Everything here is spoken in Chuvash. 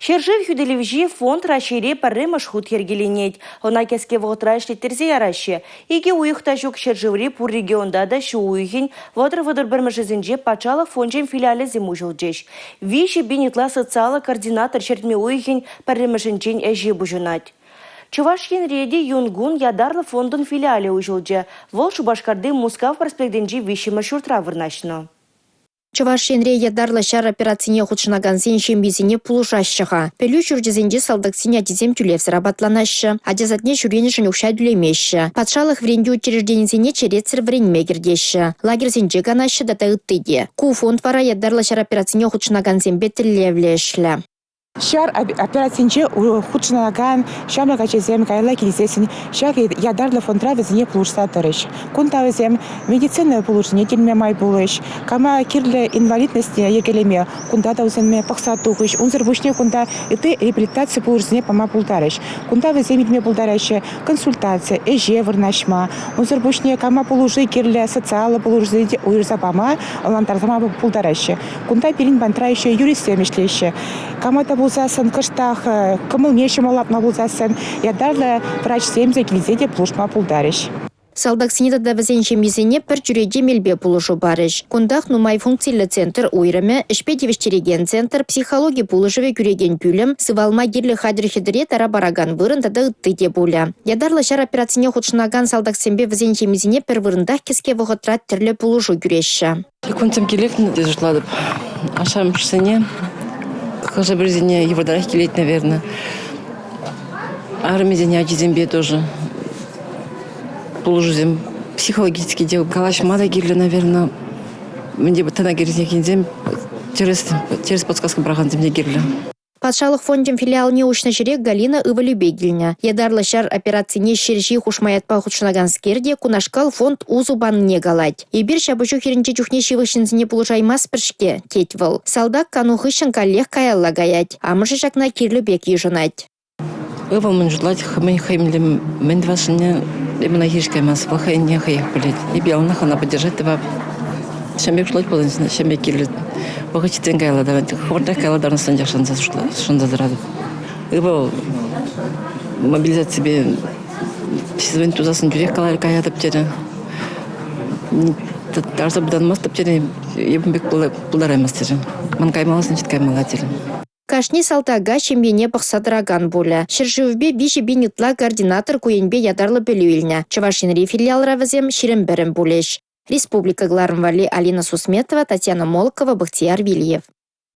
Ҫӗршыв хӳтӗлевҫи фонд Раҫҫейре пӗрремӗш хут йӗркеленет. Ӑна кӗске вӑхӑтра ӗҫлеттерсе яраҫҫӗ. Икӗ уйӑх та ҫук ҫӗршыври пур регионта та ҫу уйӑхӗн 30-31-мӗшӗсенче патшалӑх фончӗн филиалӗсем уҫӑлчӗҫ. 3 пин ытла социаллӑ координатор ҫӗртме уйӑхӗн пӗрремӗшӗнчен ӗҫе пуҫӑнать. Чӑваш Енре те юн кун ятарлӑ фондӑн филиалӗ уҫӑлчӗ. Вӑл Шупашкарти Мускав проспектӗнчи виҫҫӗмӗш ҫуртра вырнаҫнӑ. Чӑваш Енре ятарлӑ ҫар операцине хутшӑнакансен ҫемйисене пулӑшаҫҫӗ-ха. Пӗлӳ ҫурчӗсенче салтаксен ачисем тӳлевсӗр апатланаҫҫӗ, ача садне ҫӳренӗшӗн укҫа тӳлемеҫҫӗ. Патшалӑх вӗрентӳ учрежденисене черетсӗр вӗренме кӗртеҫҫӗ, лагерьсенче канаҫҫӗ тата ытти те. Ку фонд вара ятарлӑ ҫар операцине хутшӑнакансемпе тӗллевлӗ ӗҫлӗ. Ҫар операцинче хутшӑнакан ҫамрӑк ачасем каялла килсессӗн ҫак ятарлӑ фондра вӗсене пулӑшса тӑрӗҫ. Кунта вӗсем медицина пулӑшӑвне илме май пулӗҫ, кама кирлӗ инвалидностьне йӗркелеме кунта та вӗсене пӑхса тухӗҫ. Унсӑр пуҫне кунта ытти реабилитаци пулӑшӑвне пама пултарӗҫ. Кунта вӗсем илме пултараҫҫӗ консультаци, ӗҫе вырнаҫма. Унсӑр пуҫне кама пулӑшу кирлӗ, социаллӑ пулӑшусене те уйӑрса пама, ӑнлантарса пама пултараҫҫӗ. Кунта пирӗн патра еще юристсем ӗҫлеҫҫӗ. Кама та пулсассӑн кӑштах кӑмӑлне ҫӑмӑллатма пулсассӑн ятарлӑ врачсем те килсе те пулӑшма пултарӗҫ. Салтаксене тата вӗсен ҫемйисене пӗр чӳрече мелпе пулӑшу парӗҫ. Кунтах нумай функциллӗ центр уйрӑмӗ, ӗҫпе тивӗҫтерекен центр, психологи пулӑшӑвӗ кӳрекен пӳлӗм, сывалма кирлӗ хатӗр-хӗтӗре тара паракан вырӑн тата ытти те пулӗ. Ятарлӑ ҫар операцине хутшӑнакан салтаксемпе вӗсен ҫемйисене пӗр вырӑнтах кӗске вӑхӑтра тӗрлӗ пулӑшу кӳреҫҫӗ. Кунсем килех тесе шутлатӑп. Ашшӗ-амӑшӗсене хӑшӗ-пӗрисене йывӑртарах килет, наверное. Арӑмӗсене ачисемпе тоже пулӑшусем психологически те калаҫма та кирлӗ, наверное. Мӗн те тӑна кӗртекенсем тӗрӗс, тӗрӗс подсказка паракансем те кирлӗ. Патшалӑх фончӗн филиалне уҫнӑ ҫӗре Галина ывӑлӗпе килнӗ. Ятарлӑ ҫар операцине Ҫерҫи хушма ятпа хутшӑнаканскер те кунашкал фонд усӑ панине калать. «Эпир ҫапӑҫу хирӗнче чухне ҫывӑх ҫынсене пулӑшаймастпӑр-ҫке», тет вӑл. Салтак кану хыҫҫӑн каллех каялла каять. Амӑшӗ ҫакна кирлӗ пек йышӑнать. Ывӑл мӗн шутлать, хӑй мӗн тӑвасшӑнне эпӗ ӑна хирӗҫ каймастӑп. Вӑл хӑйне хӑех пӗлет. Эпӗ яланах ӑна поддержать тӑвап. Ҫавӑн пек шутлать пулсан, ҫавӑн пек кирлӗ. Вӑхӑт ҫитсен каялла таврӑнать. Хӑвӑртрах каялла таврӑнсан шанса шанса тӑратӑп. Ывӑл мобилизаципе сезон тусассӑн тӳрех каятӑп терӗ. Тарса пытанмастӑп терӗ. Эпӗ пек пултараймасть терӗ. Ман каймалла, значит каймалла терӗ. Кашни салтака ҫемьене пӑхса тӑракан пулӗ. Ҫӗршывӗпе 3 пин ытла координатор ку енпе ятарлӑ пӗлӳ илнӗ. Чӑваш Енри филиалра вӗсем 21-ӗн пулӗҫ. Республика кӑларӑм валли Алина Сусметова, Татьяна Молокова, Бахтияр Вильев.